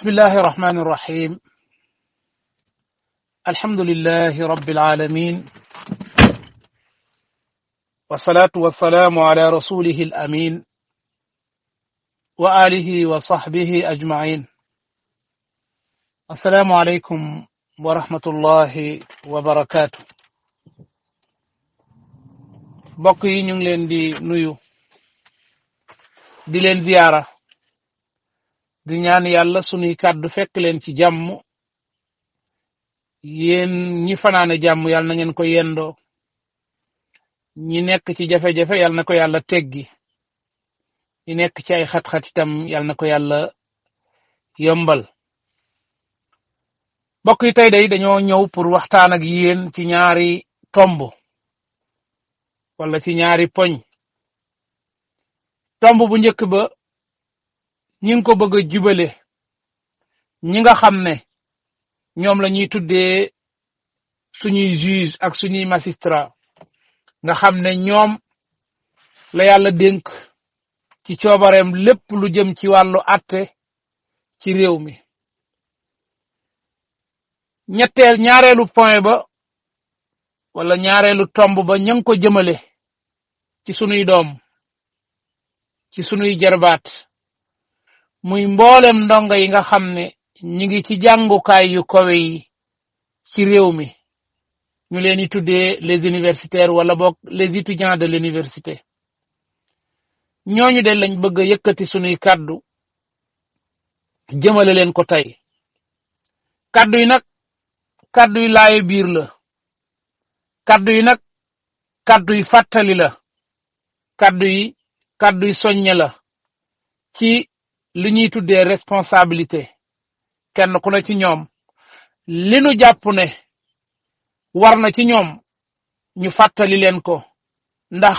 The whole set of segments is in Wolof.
بسم الله الرحمن الرحيم. الحمد لله رب العالمين، والصلاة والسلام على رسوله الأمين وآله وصحبه أجمعين. السلام عليكم ورحمة الله وبركاته. bokk yi ñu ngi leen di nuyu di leen ziyaara di ñaan yàlla sunuy kàddu fekk leen ci jàmm. yéen ñi fanaane jàmm yàlla na ngeen ko yendoo, ñi nekk ci jafe-jafe yàlla na ko yàlla teggi, ñi nekk ci ay xat-xat itam yàlla na ko yàlla yombal. bokk yi tey day dañoo ñëw pour waxtaan ak yéen ci ñaari tomb wala ci ñaari poñ. tomb bu njëkk ba ñi ngi ko bëgg a jubale ñi nga xam ne ñoom la ñuy tuddee suñuy juge ak suñuy magistrat, nga xam ne ñoom la yàlla dénk ci coobareem lépp lu jëm ci wàllu àtte ci réew mi. ñaareelu point ba wala ñaareelu tomb ba ña ngi ko jëmale ci sunuy doom, ci sunuy jarbaat, muy mboolem ndongo yi nga xam ne ñi ngi ci jàngukaay yu kawe yi ci réew mi, ñu leen di tuddee les universitaires wala boog les étudiants de l'université. ñooñu de lañ bëgg a yëkkati sunuy kàddu jëmale leen ko tey. kàddu yi nag kàddu yi laaye biir la, kàddu yi nag kàddu yi fàttali la, kàddu yi soññe la ci li ñuy tuddee responsabilité. kenn ku ne ci ñoom li nu jàpp ne war na ci ñoom ñu fàttali leen ko, ndax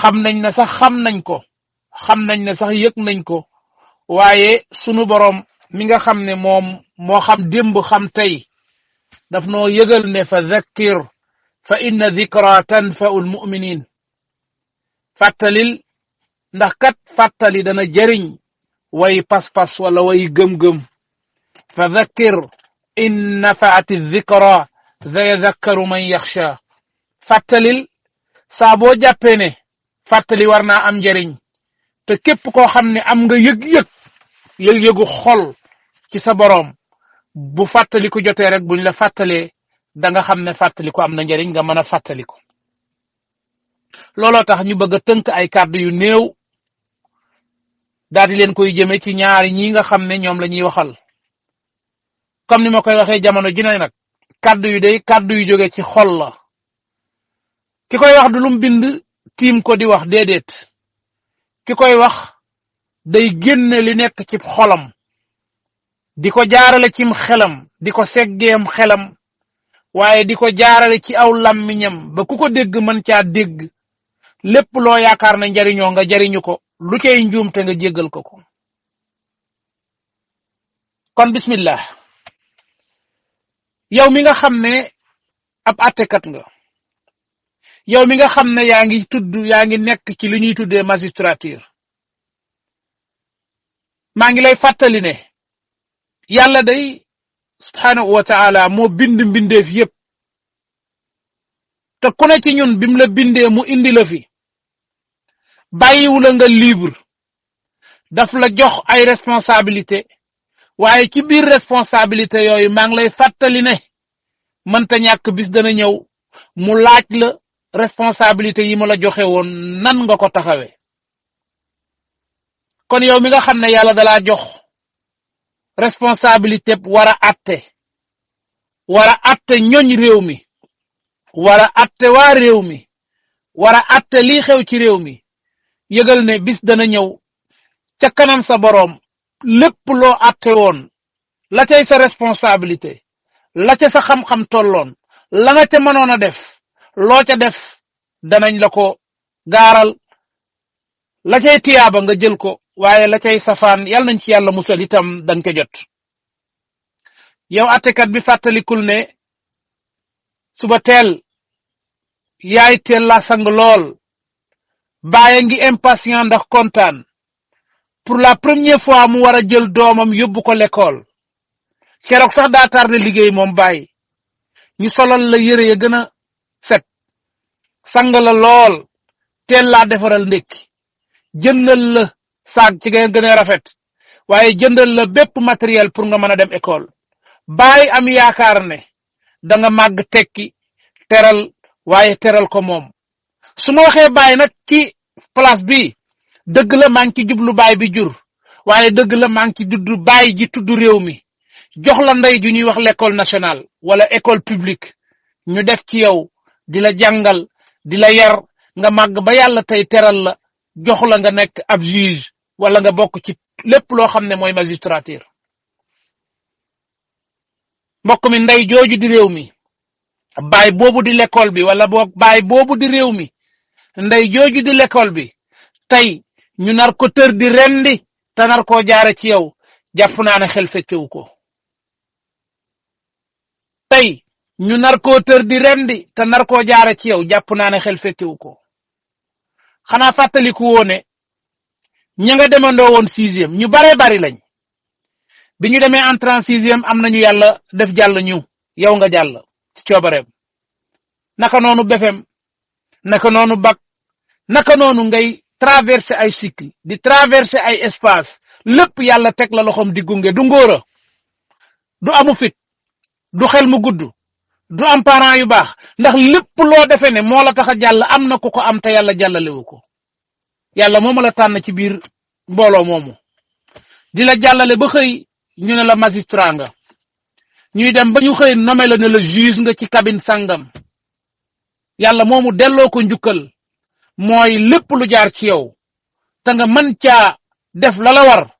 xam nañ ne sax xam nañ ko, xam nañ ne sax yëg nañ ko, waaye sunu boroom mi nga xam ne moom moo xam démb xam tey daf noo yëgal ne fa zakkir fa inna zikra tanfa'ul mu'minin. fàttalil ndax kat fàttali dana jëriñ way pas-pas wala way gëm-gëm. fa zakkir in nafaati zikra sayazakkaru man yaxsha. fàttalil saa boo jàppee ne fàttali war naa am njëriñ, te képp koo xam ne am nga yëg-yëgu xol ci sa boroom, bu fàttaliku jotee rek buñ la fàttalee da nga xam ne fàttaliku am na njëriñ, nga mën a fàttaliku. looloo tax ñu bëgg a tënk ay kàddu yu néew daal di leen koy jëme ci ñaari ñi nga xam ne ñoom la ñuy waxal. comme ni ma koy waxee jamono ji ne nag kàddu yu day kàddu yu jóge ci xol la. ki koy wax du lum bind tiim ko di wax, déedéet. ki koy wax day génne li nekk ci xolam, di ko jaarale cim xelam, di ko seggeem xelam, waaye di ko jaarale ci aw làmmiñam ba ku ko dégg mën caa dégg lépp loo yaakaar na njariñoo nga jariñu ko, lu cay njuum te nga jéggal ko ko. kon bismillah. yow mi nga xam ne ab àttekat nga, yow mi nga xam ne yaa ngi nekk ci li ñuy tuddee magistrature, maa ngi lay fàttali ne yàlla day subhanahu wa ta'ala moo bind mbindeef yépp, te ku ne ci ñun bim la bindee mu indi la fi bàyyiwu la nga libre, daf la jox ay responsabilité, waaye ci biir responsabilité yooyu maa ngi lay fàttali ne mënta ñàkk bis dana ñëw mu laaj la responsabilité yi ma la joxe woon nan nga ko taxawee. kon yow mi nga xam ne yàlla dalaa jox responsabilité war a atte ñoñ réew mi, war a atte waa réew mi, war a atte lii xew ci réew mi, yëgal ne bis dana ñëw ca kanam sa boroom lépp loo atte woon, la cay sa responsabilité, la ca sa xam-xam tolloon, la nga ca mënoon a def, loo ca def danañ la ko gaaral, la cay tiyaaba nga jël ko, waaye la cay safaan yàlla nañ ci yàlla musal itam dañ ko jot. yow attekat bi fàttalikul ne suba teel yaay teel la sang lool, bàyyi ngi impatient ndax kontaan, pour la première fois mu war a jël doomam yóbbu ko l'école keroog sax daa tardé liggéey moom bàyyi ñu solal la yëre ya gën a set sang la lool teel laa defaral ndékki jëndal la saag ci gën a rafet waaye jëndal la bépp matériel pour nga mën a dem école bàyyi am yaakaar ne da nga màgg tekki teral waaye teral ko moom su ma waxee bàyyi nag ci place bi dëgg la maa ngi ci jublu baay bi jur waaye dëgg la maa ngi ci dudd baay ji tudd réew mi jox la ndey ju ñuy wax l'école nationale wala école publique ñu def ci yow di la jàngal di la yar nga màgg ba yàlla tey teral la jox la nga nekk ab juge wala nga bokk ci lépp loo xam ne mooy magistrature mbokk mi ndey jooju di réew mi baay boobu di l'école bi wala boog baay boobu di réew mi ndey jooju di l'école bi tey ñu nar ko tër di rendi te nar koo jaare ci yow jàpp naa ne xel fekkewu ko tey ñu nar koo tër di rendi te nar koo jaare ci yow jàpp naa ne xel fekkewu ko xanaa fàttaliku woone ña nga demandoo woon 6e ñu bare bari lañ bi ñu demee entrée en 6e am nañu yàlla def jàll ñu yow nga jàll ci coobareem naka noonu BFEM naka noonu bac naka noonu ngay traverser ay cycle di traverser ay espace lépp yàlla teg la loxoom di gunge du ngóora du amu fit du xel mu gudd du am parents yu baax ndax lépp loo defe ne moo la tax a jàll am na ku ko am te yàlla jàllalewu ko yàlla moomu la tànn ci biir mbooloo moomu di la jàllale ba xëy ñu ne la magistrat nga ñuy dem ba ñu xëy nommé la ne la juge nga ci cabine sangam yàlla moomu delloo ko njukkal mooy lépp lu jaar ci yow te nga mën caa def la la war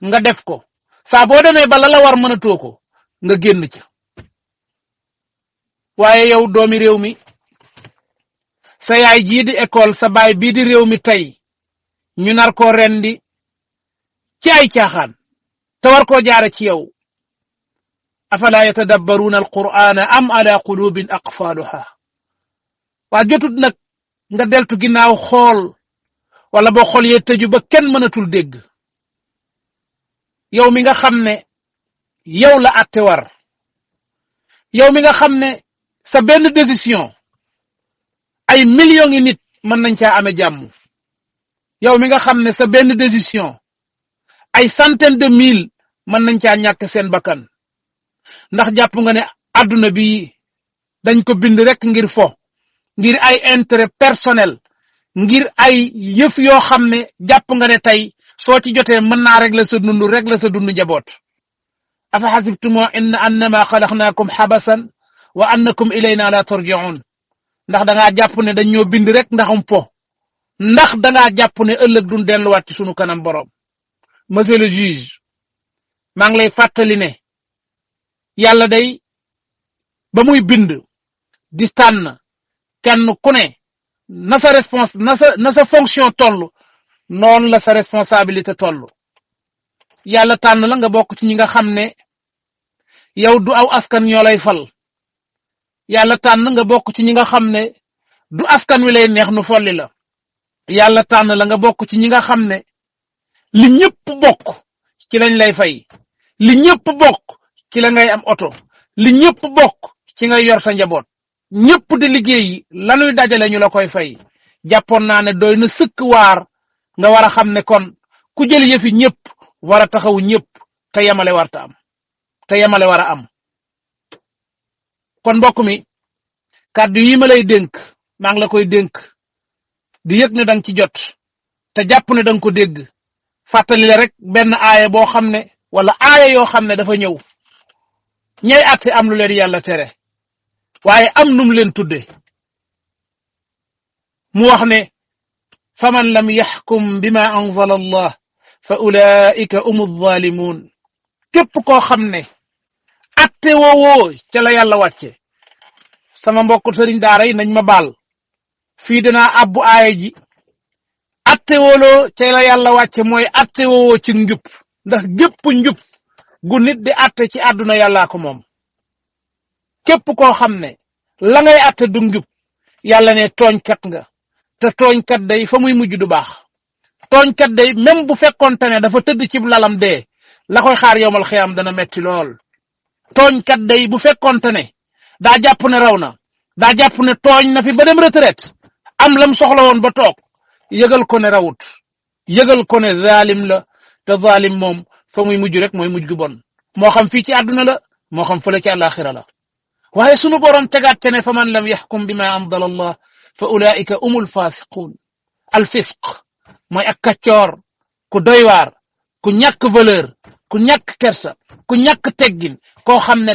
nga def ko saa boo demee ba la la war mënatoo ko nga génn ca waaye yow doomi réew mi sa yaay jii di école sa baay bii di réew mi tey ñu nar koo rendi ci ay caaxaan te war koo jaare ci yow afala yatadabbaruuna alqur'ana am ala qulubin aqfaluha waa jotut nag nga deltu ginnaaw xool wala boo xool yee tëju ba kenn mënatul dégg yow mi nga xam ne yow la àtte war yow mi nga xam ne sa benn décision ay millions yi nit mën nañ caa amee jàmm yow mi nga xam ne sa benn décision ay centaine de mille mën nañ caa ñàkk seen bakkan ndax jàpp nga ne àdduna bi dañ ko bind rek ngir fo ngir ay intérêt personnel ngir ay yëf yoo xam ne jàpp nga ne tey soo ci jotee mën naa régler sa dund njaboot afa xasibtum annama xalaqnaakum xabasan wa annakum ilayna la turjiun ndax da ngaa jàpp ne dañ ñoo bind rek ndaxum po ndax da ngaa jàpp ne ëllëg duñ delluwaat ci sunu kanam borom monsieur le juge maa ngi lay fàttali ne yàlla day ba muy bind di tànn kenn ku ne na sa fonction toll noonu la sa responsabilité toll yàlla tànn la nga bokk ci ñi nga xam ne yow du aw askan ñoo lay fal yàlla tànn nga bokk ci ñi nga xam ne du askan wi lay neex nu folli la yàlla tànn la nga bokk ci ñi nga xam ne li ñëpp bokk ci lañ lay fay li ñëpp bokk ci la ngay am oto li ñëpp bokk ci ngay yor sa njaboot ñëpp di liggéey lanuy dajale ñu la koy fay jàppoon naa ne doy na sëkk waar nga war a xam ne kon ku jël yëfi ñëpp war a taxaw ñëpp te yemale warta am te yemale war a am kon mbokk mi kàddu yi ma lay dénk maa ngi la koy dénk di yëg ne danga ci jot te jàpp ne danga ko dégg fàttali la rek benn aaya boo xam ne wala aaya yoo xam ne dafa ñëw ñay àtte am lu leen yàlla tere waaye am num leen tudde mu wax ne faman lam yaxkum bima anzala allah fa ulaika umu zalimun képp koo xam ne atte woowoo ca la yàlla wàcce sama mbokk sëriñ daara yi nañ ma baal fii dinaa abbu aaya ji atte wooloo ca la yàlla wàcce mooy atte woowoo ci njub ndax gépp njub gu nit di atte ci àdduna yàllaa ko moom képp koo xam ne la ngay atte du njub yàlla ne tooñkat nga te tooñkat day fa muy mujj du baax tooñkat day même bu fekkoonte ne dafa tëdd ci lalam dee la koy xaar yowmal xiyaam dana metti lool. tooñkat day bu fekkoonte ne daa jàpp ne raw na daa jàpp ne tooñ na fi ba dem retraite am lam soxla woon ba toog yëgal ko ne rawut yëgal ko ne zalim la te zalim moom fa muy mujj rek mooy mujj gu bon moo xam fii ci àdduna la moo xam fële ci àllaaxira la. waaye sunu borom tegaat te ne fa man lam yaxkum bima anzala allah fa ulaika umul fasiqun. al fisq mooy ak kaccoor ku doywaar ku ñàkk valeur ku ñàkk kersa ku ñàkk teggin koo xam ne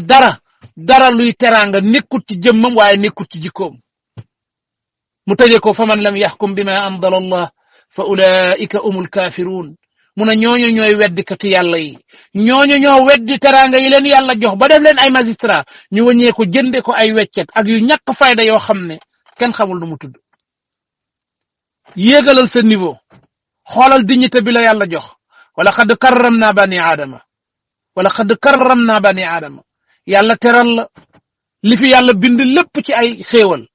dara luy teraanga nekkut ci jëmmam waaye nekkut ci jikkoom. mu tëje ko fa man lam yaxkum bima anzala allah fa ulaika umul kafirun. mu ne ñooñu ñooy weddikatu yàlla yi ñooñu ñoo weddi teraanga yi leen yàlla jox ba def leen ay magistrat ñu wëññee ko jënde ko ay weccet ak yu ñàkk fayda yoo xam ne kenn xamul nu mu tudd. yéegalal sa niveau xoolal dignité bi la yàlla jox wala xad karram naa bani aadama wala xad karram naa bani aadama. yàlla teral la li fi yàlla bind lépp ci ay xéewal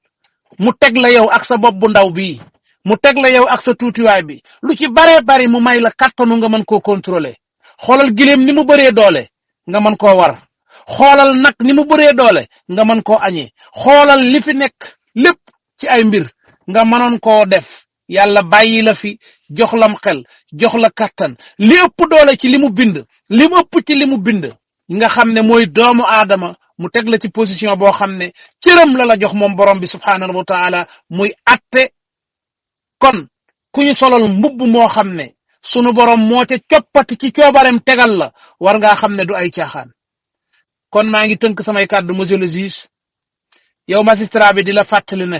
mu teg la yow ak sa bopp bu ndaw bii mu teg la yow ak sa tuutiwaay bi lu ci baree bari mu may la kattanu nga mën koo contrôler. xoolal gileem ni mu bëree doole nga mën koo war xoolal nag ni mu bëree doole nga mën koo añee xoolal li fi nekk lépp ci ay mbir nga mënoon koo def yàlla bàyyi la fi jox lam xel jox la kattan li ëpp doole ci li mu bind li mu ëpp ci li mu bind nga xam ne mooy doomu aadama mu teg la ci position boo xam ne cëram la jox moom borom bi subhaanahu wa taala muy atte. kon ku ñu solal mbubb moo xam ne sunu borom moo ca coppati ci coobarem tegal la war ngaa xam ne du ay caaxaan. kon maa ngi tënk samay kàddu monsieur le juge yow magistrat bi di la fàttali ne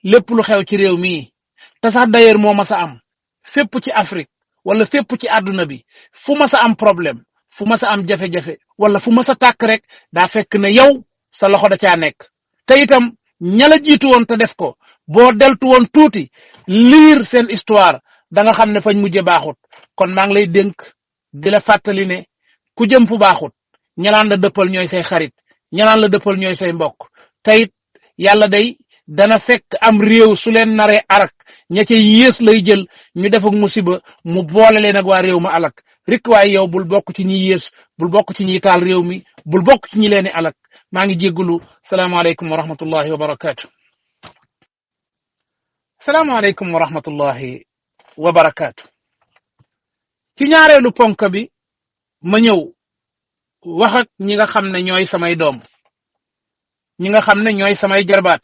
lépp lu xew ci réew mii te sax d'ailleurs moo mas a am fépp ci Afrique wala fépp ci àdduna bi fu mas a am problème fu mas a am jafe-jafe wala fu mas a tàkk rek daa fekk ne yow sa loxo da caa nekk. te itam ña la jiitu woon te def ko boo deltu woon tuuti liir seen histoire da nga xam ne fañ mujje baaxut. kon maa ngi lay dénk di la fàttali ne ku jëm fu baaxut ñalaan la dëppal ñooy say xarit ñalaan la dëppal ñooy say mbokk. teyit yàlla day dana fekk am réew su leen naree arak ña ca yées lay jël ñu def ak musiba mu boole leen ak waa réew ma alak rek waaye yow bul bokk ci ñi yées bul bokk ci ñi taal réew mi bul bokk ci ñi leeni alak. maa ngi jéggulu salaamaaleykum wa rahmatullahi wa barakaatu. salaamaaleykum wa rahmatullahi wa barakaatu. ci ñaareelu ponk bi ma ñëw wax ak ñi nga xam ne ñooy samay doom ñi nga xam ne ñooy samay jarbaat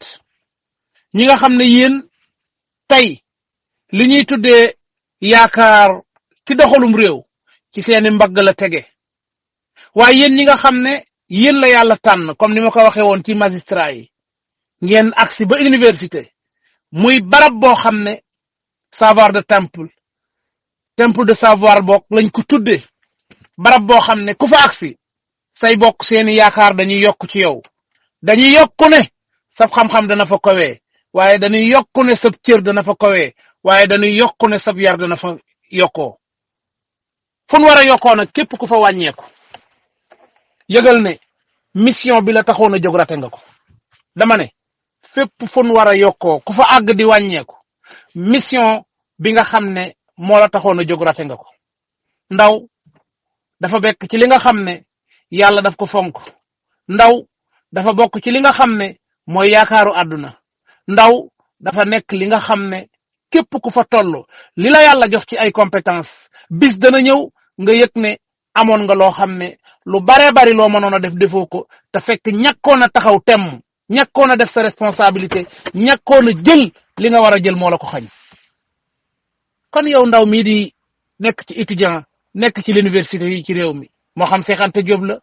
ñi nga xam ne yéen tey li ñuy tuddee yaakaar ci doxalum réew ci seeni mbagg la tege. waaye yéen ñi nga xam ne yéen la yàlla tànn comme ni ma ko waxee woon ci magistrat yi ngeen agsi ba université muy barab boo xam ne savoir de temple de savoir bokk lañ ko tuddee. barab boo xam ne ku fa agsi say bokk seeni yaakaar dañuy yokk ci yow dañuy yokku ne sab xam-xam dana fa kowee waaye dañuy yokku ne sab cër dana fa kowee waaye dañuy yokku ne sab yar dana fa yokkoo. fu nu war a yokkoo nag képp ku fa wàññeeku yëgal ne mission bi la taxoon a jóg rate nga ko. dama ne fépp fu nu war a yokkoo ku fa àgg di wàññeeku mission bi nga xam ne moo la taxoon a jóg rate nga ko. ndaw dafa bekk ci li nga xam ne yàlla daf ko fonk. ndaw dafa bokk ci li nga xam ne mooy yaakaaru àdduna. ndaw dafa nekk li nga xam ne képp ku fa toll li la yàlla jox ci ay compétence bis dana ñëw nga yëg ne amoon nga loo xam ne lu baree bari loo mënoon a def defoo ko te fekk ñàkkoon a taxaw temm ñàkkoon a def sa responsabilité ñàkkoon a jël li nga war a jël moo la ko xañ. kon yow ndaw mii di nekk ci étudiant nekk ci l'université yi ci réew mi moo xam Cheikh Anta Diop la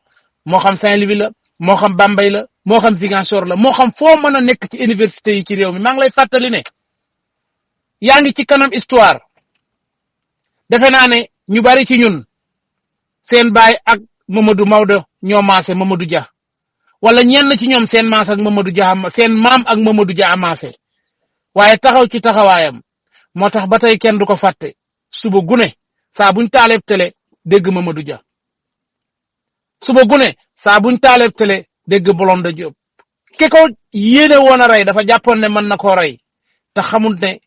moo xam Saint-Louis la moo xam Bambey la moo xam Ziguinchor la moo xam foo mën a nekk ci université yi ci réew mi maa ngi lay fàttali ne yaa ngi ci kanam histoire. defe naa ne ñu bari ci ñun seen baay ak Mamadou Maodo ñoo maase Mamadou Dia wala ñenn ci ñoom seen maas ak Mamadou Dia seen maam ak Mamadou Dia maase waaye taxaw ci taxawaayam moo tax ba tey kenn du ko fàtte. suba gune saa buñ taaleeb télé dégg Mamadou Dia suba gune saa buñ taaleeb télé dégg Blondin Diop. ki ko yéene woon a rey dafa jàppoon ne mën na koo rey te xamul ne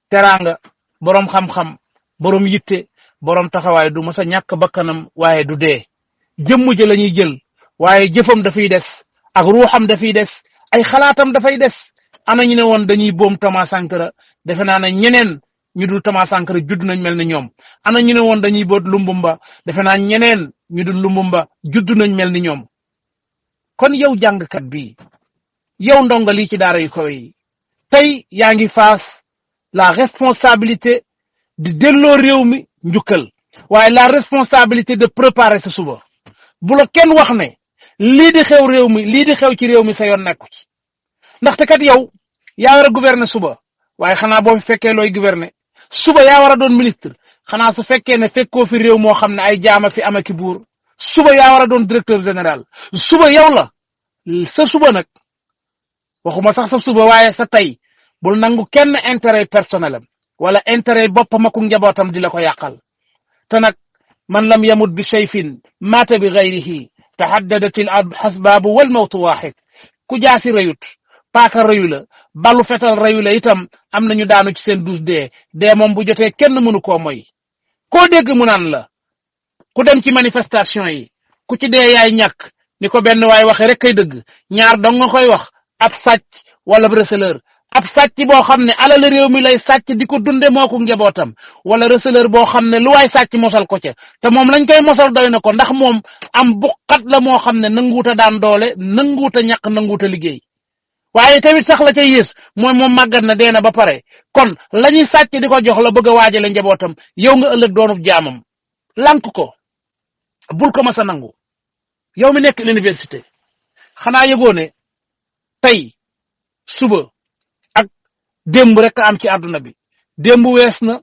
teraanga boroom xam-xam borom yitte borom taxawaay du mës a ñàkk bakkanam waaye du dee jëmm ji la ñuy jël waaye jëfam dafay des ak ruuxam dafay des ay xalaatam dafay des. ana ñu ne woon dañuy boom Thomas Sankara defe naa ne ñeneen ñu dul Thomas Sankara judd nañ mel ni ñoom. ana ñu ne woon dañuy boot Lumumba defe naa ñeneen ñu dul Lumumba judd nañ mel ni ñoom. kon yow jàngkat bi yow ndonga lii ci daara yu kaw yi tey yaa ngi faas la responsabilité di delloo réew mi njukkal waaye la responsabilité de préparer sa suba bu la kenn wax ne lii di xew réew mi lii di xew ci réew mi sa yoon nekku ci ndaxte kat yow yaa war a gouverner suba waaye xanaa boo fi fekkee looy gouverner suba yaa war a doon ministre xanaa su fekkee ne fekkoo fi réew moo xam ne ay jaama fi ama ki buur suba yaa war a doon directeur général suba yow la sa suba nag waxuma sax sa suba waaye sa tey bul nangu kenn intérêt personnel am wala intérêt boppam ak njabootam di la ko yàqal te nag man lam yamut bi sayfin maata bi gayrihi tahaddadat al asbaabu wal mawtu waaxid ku jaasi rëyut paaka rëyu la balu fetal rëyu la itam am nañu daanu ci seen douze dee moom bu jotee kenn mënu koo moy koo dégg mu naan la ku dem ci manifestation yi ku ci dee yaay ñàkk ni ko benn waay waxe rek kay dëgg ñaar dong nga koy wax ab sàcc wala receleur ab sàcc boo xam ne alal réew mi lay sàcc di ko dunde moo ko njabootam wala receleur boo xam ne lu waay sàcc mosal ko ca te moom lañ koy mosal doy na ko ndax moom am buqat la moo xam ne nanguuta daan doole nanguuta ñàkk nanguuta liggéey waaye tamit sax la ca yées mooy moom màggat na dee na ba pare kon la ñuy sàcc di ko jox la bëgg a waajale njabootam yow nga ëllëg doonub jaamam lànk ko bul ko mas a nangu yow mi nekk l'université xanaa yëgoo ne tey suba ak démb rek a am ci àdduna bi démb wees na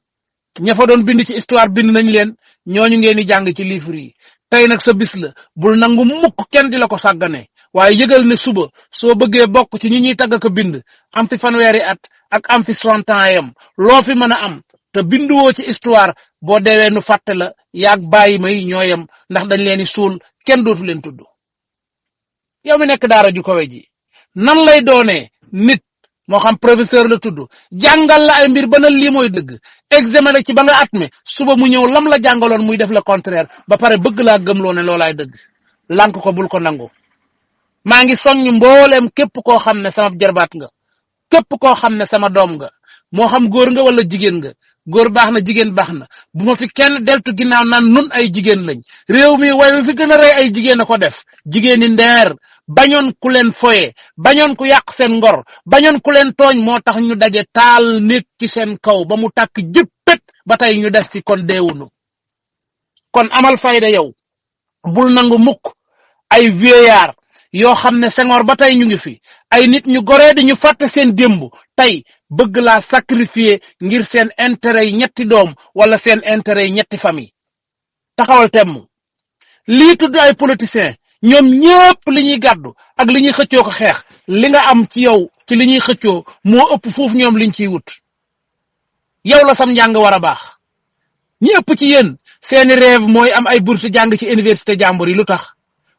ña fa doon bind ci histoire bind nañ leen ñooñu ngeen di jàng ci livre yi tey nag sa bis la bul nangu mukk kenn di la ko sàggane waaye yëgal ne suba soo bëggee bokk ci ñi ñuy tagg ko bind am fi fanweeri at ak am fi 60 ans yam loo fi mën a am te binduwoo ci histoire boo deewee nu fàtte la yaag bàyyi may ñooyam ndax dañ leen di suul kenn dootu leen tudd yow mi nekk daara ju kawe ji nan lay doonee nit moo xam professeur la tudd jàngal la ay mbir ba na lii mooy dëgg examen la ci ba nga at mi suba mu ñëw lam la jàngaloon muy def le contraire ba pare bëgg laa gëmloo ne loolaay dëgg lànk ko bul ko nangu maa ngi soññ mbooleem képp koo xam ne sama jarbaat nga képp koo xam ne sama doom nga moo xam góor nga wala jigéen nga góor baax na jigéen baax na bu ma fi kenn deltu ginnaaw naan nun ay jigéen lañ réew mi way fi gën a rëy ay jigéen a ko def jigéeni ndeer bañoon ku leen foye bañoon ku yàq seen ngor bañoon ku leen tooñ moo tax ñu daje taal nit ci seen kaw ba mu tàkk jëppét ba tey ñu des ci kon deewunu kon amal fayda yow bul nangu mukk ay vieillard yoo xam ne Senghor ba tey ñu ngi fi ay nit ñu goree di ñu fàtte seen démb tey bëgg laa sacrifier ngir seen intérêt yi ñetti doom wala seen intérêt yi ñetti famille taxawal temm lii tudd ay politiciens ñoom ñëpp li ñuy gàddu ak li ñuy xëccoo ko xeex li nga am ci yow ci li ñuy xëccoo moo ëpp foofu ñoom liñ ciy wut yow la sam njàng war a baax ñi ëpp ci yéen seeni rêve mooy am ay bourse jàng ci université jàmbur yi lu tax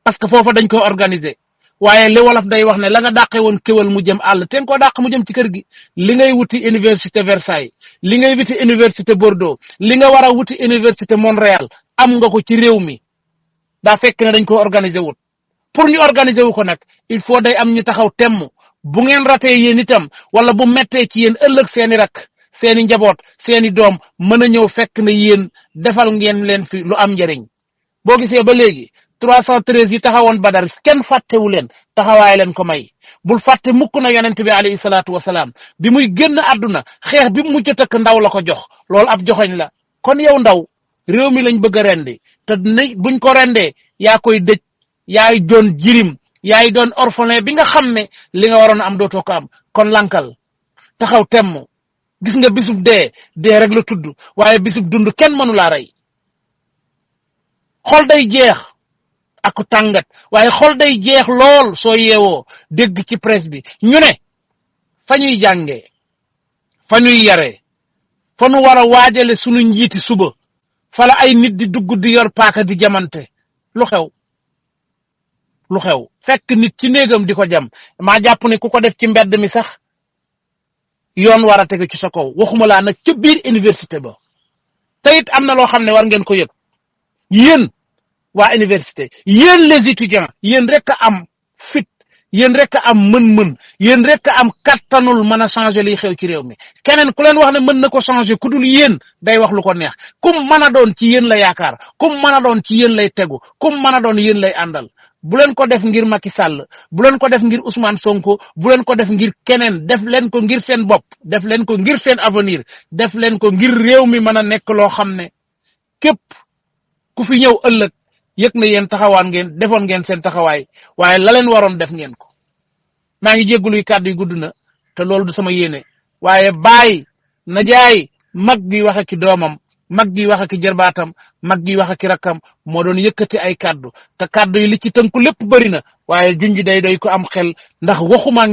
parce que foofa dañ ko organiser waaye li wolof day wax ne la nga dàqe woon kéwal mu jëm àll te nga ko dàq mu jëm ci kër gi li ngay wuti université Versailles li ngay wuti université Bordeaux li nga war a wuti université Montréal am nga ko ci réew mi daa fekk ne dañ ko organiser wut pour ñu organiser wu ko nag il faut day am ñu taxaw temm bu ngeen ratee yéen itam wala bu mettee ci yéen ëllëg seeni rak seeni njaboot seeni doom mën a ñëw fekk na yéen defal ngeen leen fi lu am njëriñ boo gisee ba léegi 313 yi taxawoon Badar kenn fàttewu leen taxawaay leen ko may bul fàtte mukk na yonent bi alayhi salaatu wasalaam bi muy génn àdduna xeex bi mu mujj tëkk ndaw la ko jox loolu ab joxoñ la kon yow ndaw réew mi lañ bëgg a rendi te buñ ko rendee yaa koy dëj yaay doon jirim yaay doon orphelin bi nga xam ne li nga waroon am dootoo ko am kon lankal taxaw temm gis nga bisub dee rek la tudd waaye bisub dund kenn mënu laa rey xol day jeex ak tàngat waaye xol day jeex lool soo yeewoo dégg ci presse bi ñu ne fa ñuy jàngee fa ñuy yaree fa nu war a waajale sunu njiiti suba fala ay nit di dugg di yor paaka di jamante lu xew fekk nit ci néegam di ko jam maa jàpp ne ku ko def ci mbedd mi sax yoon war a tege ci sa kaw waxuma laa nag ca biir université ba te it am na loo xam ne war ngeen ko yëg yéen waa université yéen les étudiants yéen rek a am fit yéen rek a am mën-mën yéen rek a am kattanul mën a changer liy xew ci réew mi keneen ku leen wax ne mën na ko changer ku dul yéen day wax lu ko neex kum mën a doon ci yéen la yaakaar kum mën a doon ci yéen lay tegu kum mën a doon yéen lay àndal bu leen ko def ngir Macky Sall bu leen ko def ngir Ousmane Sonko bu leen ko def ngir keneen def leen ko ngir seen bopp def leen ko ngir seen avenir def leen ko ngir réew mi mën a nekk loo xam ne képp ku fi ñëw ëllëg yëg na yéen taxawaan ngeen defoon ngeen seen taxawaay waaye la leen waroon def ngeen ko maa ngi jégguluy kàddu yi gudd na te loolu du sama yéene waaye baay na jaay mag gi wax ak doomam mag gi wax ak jarbaatam mag gi wax ak rakkam moo doon yëkkati ay kàddu te kàddu yi li ci tënku lépp bëri na waaye junj day doy ko am xel ndax waxuma